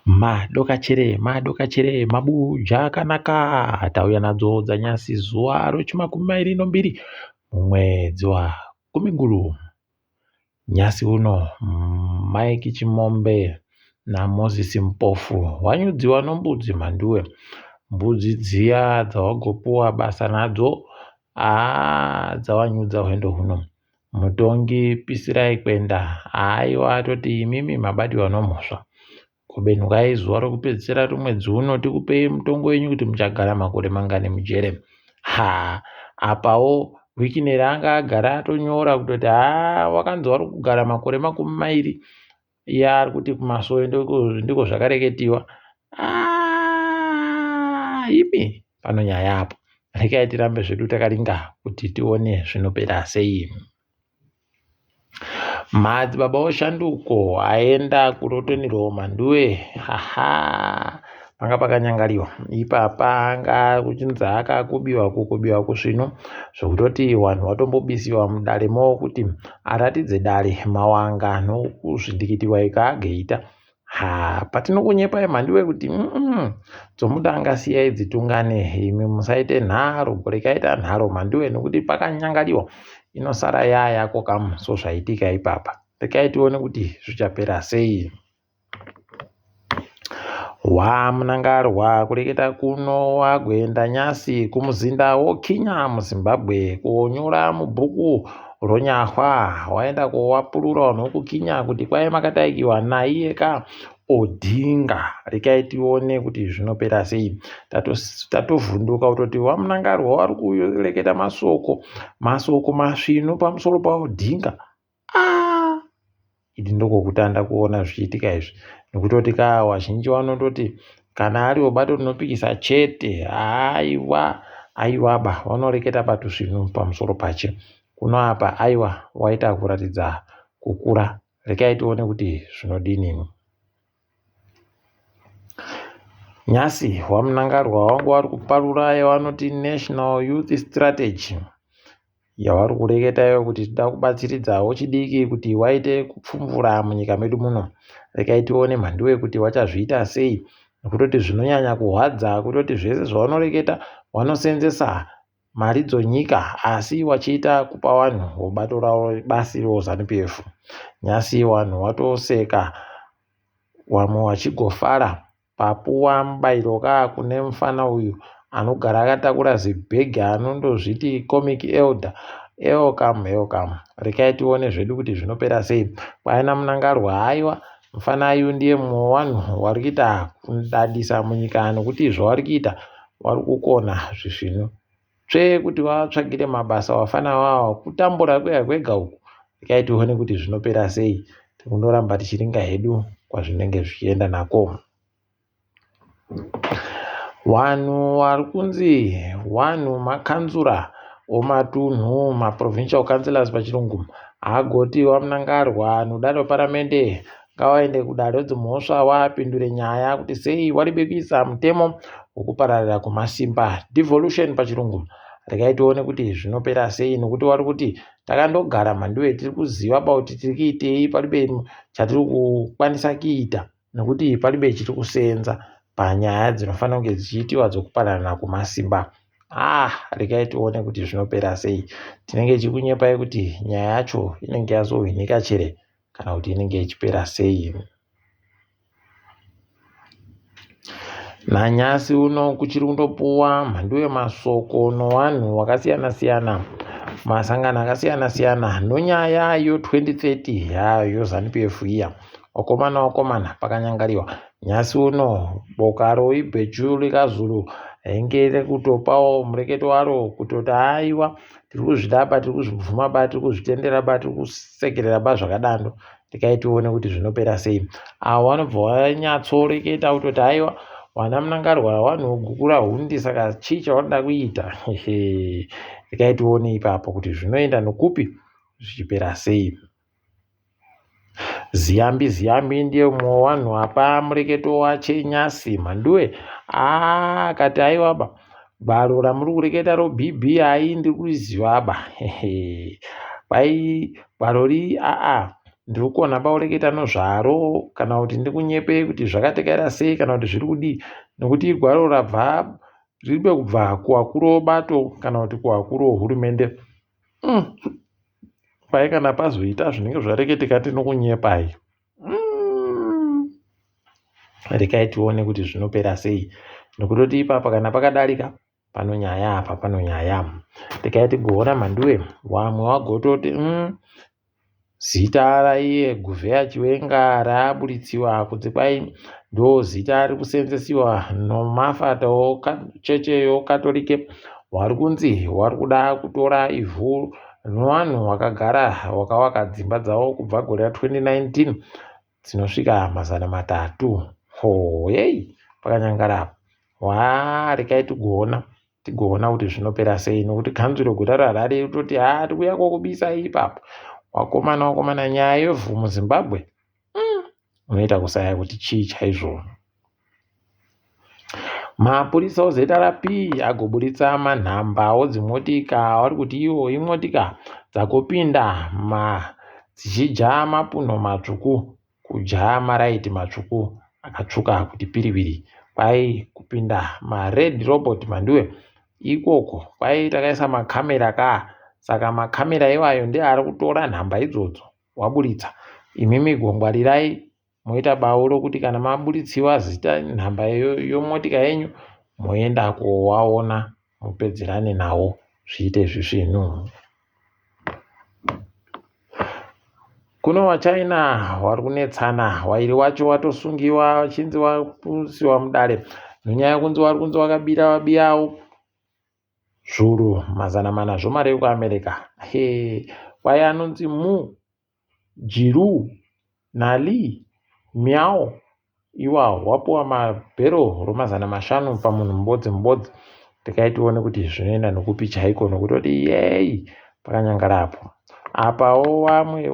Madokachere madokachere mabuja akanaka tauya nadzo dzanyasi zuva rechimakumi mairi nombiri mumwedzi waGumiguru. Nyasi uno Mike Chimombe naMoses Mpofu wanyudziwa nombudzi mhanduwe. Mbudzi dziya dzawagopuwa basa nadzo haa dzawanyudza hwendo huno. Mutongi Pisirai Kwenda haiwa atoti imimi mabatiwa nomhosva. Kubenhukai zuva rokupedzisira romwedzi uno tikupei mutongo wenyu kuti muchagara makore mangani mujere. Ha apawo Wicknell anga agara atonyora kutoti haa wakanzi wari kugara makore 20 iye ari kuti kumasowe ndiko zvakareketiwa. Ah, imi pano nyaya apo. Rekai tirambe zvedu takaringa kuti tione zvinopera sei. Madzibaba oshanduko aenda kurotonirwa Mhanduwe haha panga pakanyangariwa ipapa anga kuchinzi akakubiwa kukubiwa kusvinu zvekutoti vanhu vatombobisiwa mudare mo kuti aratidze dare mawanga nokuzvindikitiwa ikaagaita Ha, patinokunyepai mhandiwe kuti dzomudanga siyai dzitungane imi musaite nharo gore ikaita nharo mhandiwe nokuti pakanyangariwa inosara yayako kamu so zvaitika ipapa rekai tione kuti zvichapera sei. WaMnangarwa kureketa kuno wagoenda nyasi kumuzinda woKinya muZimbabwe kuonyora mubhuku Ronyahwa waenda kowapurura vanhu vokuKinya kuti kwai makataikiwa naiye ka Odinga. Rekai tione kuti zvinopera sei. Tatovhunduka kutoti waMnangarwa wari kureketa masoko masoko masvinu pamusoro paOdinga. Ah! Idi ndokokutanda kuona zvichiitika izvi nekutoti ka wazhinji vanototi kana ariwo bato rinopikisa chete haiwa aiwaba vanoreketa bato svinu pamusoro pache kuno apa aiwa waita kuratidza kukura rekai tione kuti zvinodini. Nyasi waMnangarwa wangu wari kuparura yavanoti National Youth Strategy yavari kureketa iyo kuti tinoda kubatsiridza wechidiki kuti waite kupfumvura munyika medu muno. Rekai tione mhanduwe kuti wachazviita sei nekutoti zvinonyanya kuhwadza kutoti zvese zvavanoreketa vanosenzesa mari dzonyika asi wachiita kupa vanhu vobato ravo basi roZanu PF. Nyasi vanhu watoseka vamwe vachigofara Papuwa mubairo ka kune mufana uyu anogara akatakura zibhegi anondozviti comic elder. Welcome, welcome. Rekai tione zvedu kuti zvinopera sei. Kwaina Mnangarwa haiwa mufana ayu ndiye mumwe wevanhu wari kuita kudadisa munyika nokuti zvavari kuita vari kukona zvisvinu. Tsvee kuti vavatsvagire mabasa vafana vava kutambura kwega kwega uku. Rekai tione kuti zvinopera sei. Tikundoramba tichiringa hedu kwazvinenge zvichienda nako. Vanhu vari kunzi vanhu makanzura omatunhu maprovincial councillors pachirungu agoti vaMnangagwa nodare reparamende Ngavaende kudare redzimhosva vapindure nyaya kuti sei waribe kuisa mutemo wekupararira kwemasimba devolution pachirungu. Regai tione kuti zvinopera sei nokuti wari kuti takandogara mhanduwe tiri kuziva ba kuti tiri kuitei paribe chatiri kukwanisa kuita nokuti paribe chiri kuseenza panyaya dzinofanira kunge dzichiitiwa dzekupararira kwemasimba. Ah, regai tione kuti zvinopera sei. Tinenge tichikunyepai kuti nyaya yacho inenge yazohwinika chere kana kuti inenge ichipera sei. Nanyasi uno kuchiri kundopuwa mhandu yemasoko nowanhu wakasiyana siyana masangano akasiyana siyana nonyaya yo 2030 yayo Zanu PF iya wakomana wakomana pakanyangariwa nyasi uno boka roibhechu rikazuru ringe rekutopawo mureketo waro kutoti haiwa tiri kuzvida ba tiri kuzvibvuma ba tiri kuzvitendera ba tiri kusekerera ba zvakadando rekai tione kuti zvinopera sei avo vanobva vanyatsoreketa kutoti haiwa wana munangarwa vanhu hundi saka chii chavanoda kuita rekai tione ipapo kuti zvinoenda nokupi zvichipera sei. Ziyambi Ziyambi ndiye mumwe wevanhu apa mureketo wache Nyasi Mhanduwe aa akati aiwa ba gwaro ramuri kureketa roBB hai ndiri kuriziva ba kwai gwaro ri aa. Ndiri kukona paureketa nozvaro kana kuti ndikunyepei kuti zvakatekaira sei kana kuti zviri kudii nokuti igwaro rabva riribe kubva kuwakuru obato kana kuti kuwakuru ohurumende. Pai kana pazoita zvinenge zvareketeka tinokunyepai. Rekai tione kuti zvinopera sei nokutoti ipapa kana pakadarika pano nyaya apa pano nyaya. Rekai tigoona mhanduwe wamwe wagototi zita raiye Guvheya Chiwenga raaburitsiwa kunzi kwai ndozita riri kuseenzesiwa nomafata ocheche yokatorike wari kunzi wari kuda kutora ivhu rinovanhu wakagara wakavaka dzimba dzavo kubva gore ra2019 dzinosvika 300. Hoyei pakanyangara apa. Waa rekai tigoona tigoona kuti zvinopera sei nokuti kanzuro guta reHarare iri kutoti haa tikuuya kokubisai ipapo. Wakomana wakomana nyaya yevhu muZimbabwe unoita kusaya kuti chii chaizvo. Mapurisa oZRP agoburitsa manhamba odzimotika avari kuti iwo imotika dzakopinda dzichija mapunho matsvuku kudya maraiti matsvuku akatsvuka kuti piriviri. Kwai kupinda mared robot mhanduwe ikoko kwai takaisa makamera ka saka makamera iwayo ndiye ari kutora nhamba idzodzo waburitsa. Imimi gongwarirai moita bau rokuti kana maburitsiwa zita nhamba yomotika yenyu moenda kowaona mupedzerane nawo zviite zvisvinu. Kuno vaChina vari kunetsana wairi wacho watosungiwa vachinzi wakusiwa mudare nenyaya yekunzi vari kunzi wakabira vabiyawo zvuru 400 zvomari yekuAmerica. He kwai anonzi Mu Jiru naLi Miao iwawo wapuwa mabhero ro500 pamunhu mubodzi mubodzi. Rekai tione kuti zvinoenda nokupi chaiko nokutoti yei pakanyangara apo. Apawo vamwe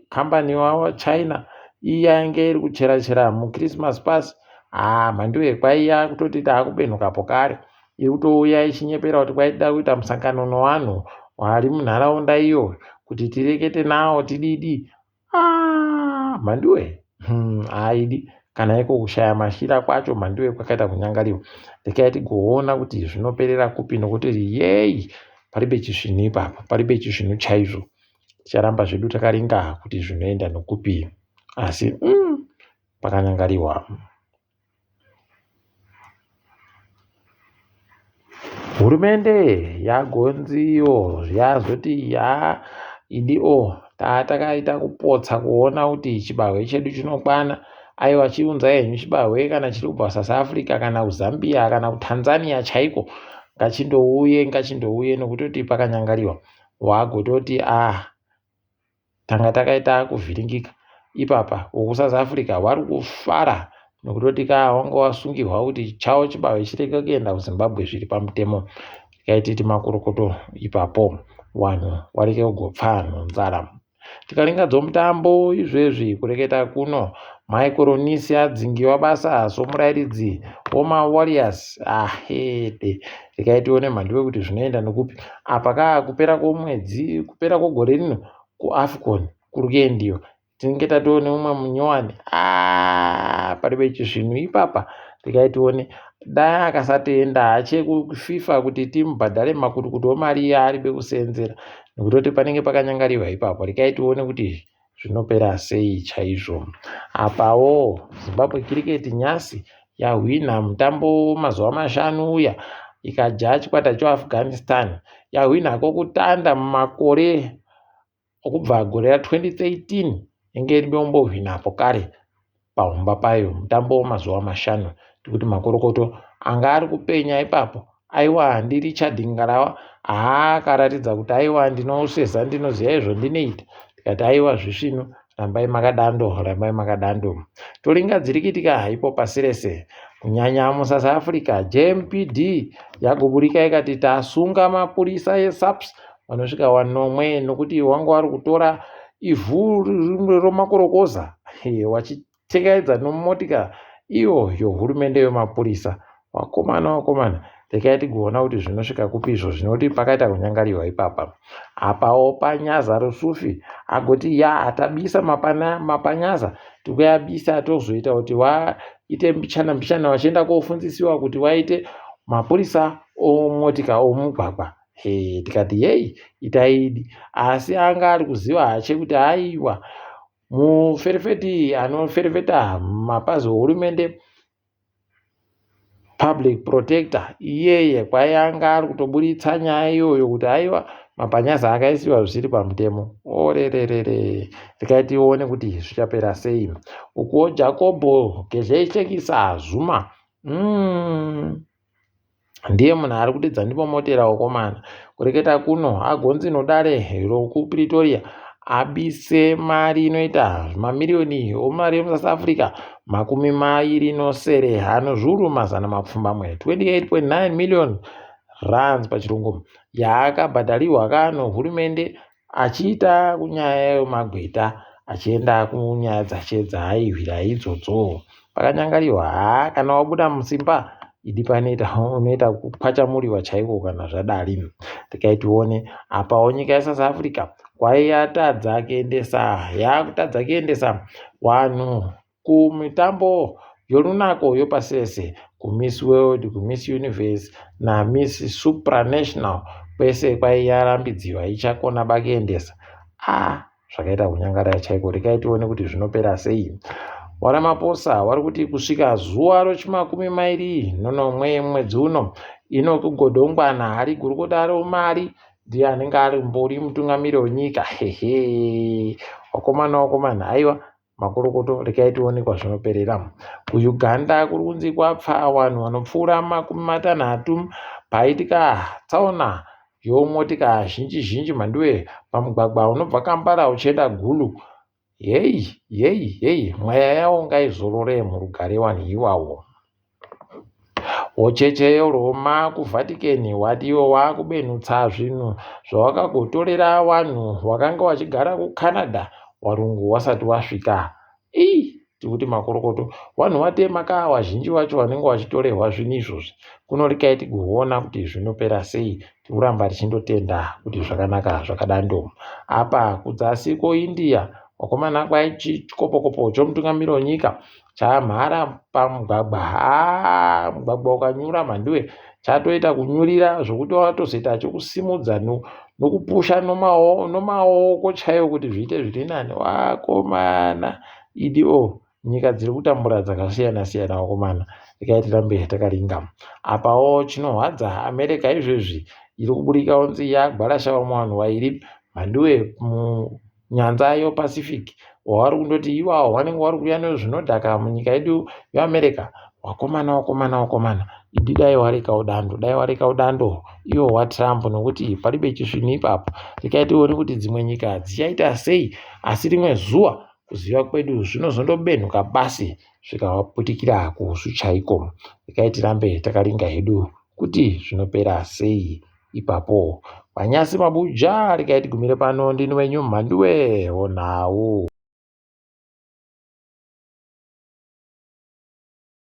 kambani waChina iya yange iri kuchera chera muChristmas pasi haa mhanduwe kwaiya kutoti taakubenhukapo kare iri kutouya ichinyepera kuti kwaida kuita musangano nevanhu vari munharaunda iyo kuti tirekete nawo tididi. Mhanduwe haidi kana iko kushaya mashira kwacho mhanduwe kwakaita kunyangariwa. Rekai tigoona kuti zvinoperera kupi nokuti yei paribe chisvinu ipapa paribe chisvinu chaizvo. Ticharamba zvedu takaringa kuti zvinoenda nokupi asi pakanyangariwa. Hurumende yagonziyo yazoti ya idi o takaita kupotsa kuona kuti chibahwe chedu chinokwana. Aiwa chiunzai henyu chibahwe kana chiri kubva kuSouth Africa kana kuZambia kana kuTanzania chaiko ngachindouye ngachindouye nokutoti pakanyangariwa. Wagototi ah tanga takaita kuvhiringika ipapa wekuSouth Africa vari kufara nokutoti ka wanga wasungirwa kuti chavo chibahwe chirege kuenda kuZimbabwe zviri pamutemo. Rekai titi makorokoto ipapo vanhu vareke kugopfa nzara. Tikaringa dzomutambo izvezvi kureketa kuno Michael Nisi adzingiwa basa somurairidzi wemaWarriors. Ahede rekai tione mhanduwe kuti zvinoenda nokupi. Apa ka kupera kwomwedzi kupera kwogore rino kuAfcon kuri kuendiwa tinenge tatoo neumwe munyowani. Paribe chisvinu ipapa. Rekai tione dai akasatoenda ache kuFIFA kuti timubhadhare makurukutu omari yaaribe kuseenzera nokutoti panenge pakanyangariwa ipapo. Rekai tione kuti zvinopera sei chaizvo. Apawo Zimbabwe Cricket nyasi yahwina mutambo mazuva 5 uya ikadya chikwata cheAfghanistan. Yahwina kokutanda mumakore okubva gore ra2013 inge iri yombohwinapo kare pahumba payo mutambo wemazuva 5. Tikuti makorokoto anga ari kupenya ipapo. Aiwa ndi Richard Ngarawa akaratidza kuti aiwa ndinoseza ndinoziva izvo ndinoita. Tikati aiwa zvisvinu rambai makadando rambai makadando. Toringa dziri kuitika ipo pasi rese kunyanya muSouth Africa. JMPD yagoburika ikati tasunga mapurisa eSAPS vanosvika 9 nokuti wanga vari kutora ivhu romakorokoza wachitekaidza nomotika iyo yohurumende yemapurisa. Wakomana wakomana Rekai tigoona kuti zvinosvika kupi izvozvi nekuti pakaita kunyangariwa ipapa. Apawo panyaza Rusufi agoti ya tabisa mapanyaza tikuyabisa tozoita kuti waite mbichana mbichana vachienda kofundzisiwa kuti waite mapurisa omotika omugwagwa. He tikati yei itaidi asi anga ari kuziva hache kuti aiwa muferefeti anoferefeta mapazi ohurumende public protector iyeye kwaianga ari kutoburitsa nyaya iyoyo kuti aiwa mapanyaza akaisiwa zvisiri pamutemo orererere rekai tione kuti zvichapera sei ukuwo Jakobho Gedleyihlekisa Zuma Ndiye munhu ari kutidza ndipomotera wakomana. Kureketa kuno agonzi nodare rokuPretoria abise mari inoita mamiriyoni omari yemuSouth Africa 27 ano zviuru 800, 28.9 million rands pachirungu, yaakabhadharirwa ka nohurumende achiita kunyaya yemagweta achienda kunyaya dzache dzaaihwira idzodzo pakanyangariwa haa kana wabuda musimba idi panoita unoita kukwachamuriwa chaiko kana zvadari rekai tione apawo nyika yesouth africa kwaiyatadza kuendesa yakutadza kuendesa vanhu Kumitambo yorunako yopasi rese, kuMiss World, kuMiss Universe naMiss Supranational kwese kwaiyarambidziwa ichakona bakuendesa. Ah, zvakaita kunyangarira chaiko, rekai tione kuti zvinopera sei. WaRamaphosa wari kuti kusvika zuva rochimakumi mairi nonomwe mwedzi uno, Enoch Godongwana ari gurukota romari ndiye anenge ari mbori mutungamiri wenyika. Hehe, wakomana wakomana, aiwa Makorokoto rekai tione kwazvinoperera. KuUganda kuri kunzi kwapfa vanhu vanopfuura 30 paitika tsaona yomotika zhinji zhinji mhanduwe pamugwagwa unobva Kampala uchienda Gulu. Heyi heyi heyi mweya yawo ngaizorore murugare wanhu iwawo. Cheche yeRoma kuVatican wati iwe wakubenutsa zvinhu zvawakagotorera wanhu wakanga wachigara kuCanada warungu wasati wasvika. Ii tikuti makorokoto wanhu watema ka wazhinji wacho wanenge wachitorehwa zvinhu izvozvi kunorikai tigoona kuti zvinopera sei tikuramba tichindotenda kuti zvakanaka zvakadando apa kudzasi koIndia wakomana kwai chikopokopo chomutungamiri wenyika Chamhara pamugwagwa haa mugwagwa ukanyura mhanduwe chatoita kunyurira zvokuti watozoita chokusimudza nokupusha nomaoko chaiwo kuti zviite zviri nani wakomana idi o nyika dziri kutambura dzakasiyana siyana wakomana rekai tirambe takaringa apawo chinohwadza america izvezvi iri kuburika onzi yagwarasha vamwe vanhu vairi mhanduwe munyanza yoPacific wavari kundoti iwawo vanenge vari kuuya nezvinodhaka munyika yedu yeAmerica. Wakomana, wakomana, wakomana, idi dai warekawo dando, dai warekawo dando iwo waTrump nokuti paribe chisvinu ipapo. Rekai tione kuti dzimwe nyika dzichaita sei, asi rimwe zuva kuziva kwedu zvinozondobenhuka basi zvikaputikira kuhusu chaiko. Rekai tirambe takaringa hedu kuti zvinopera sei. Ipapo. Panyasi mabuja regai tigumire pano ndini wenyu Mhanduwe honhau.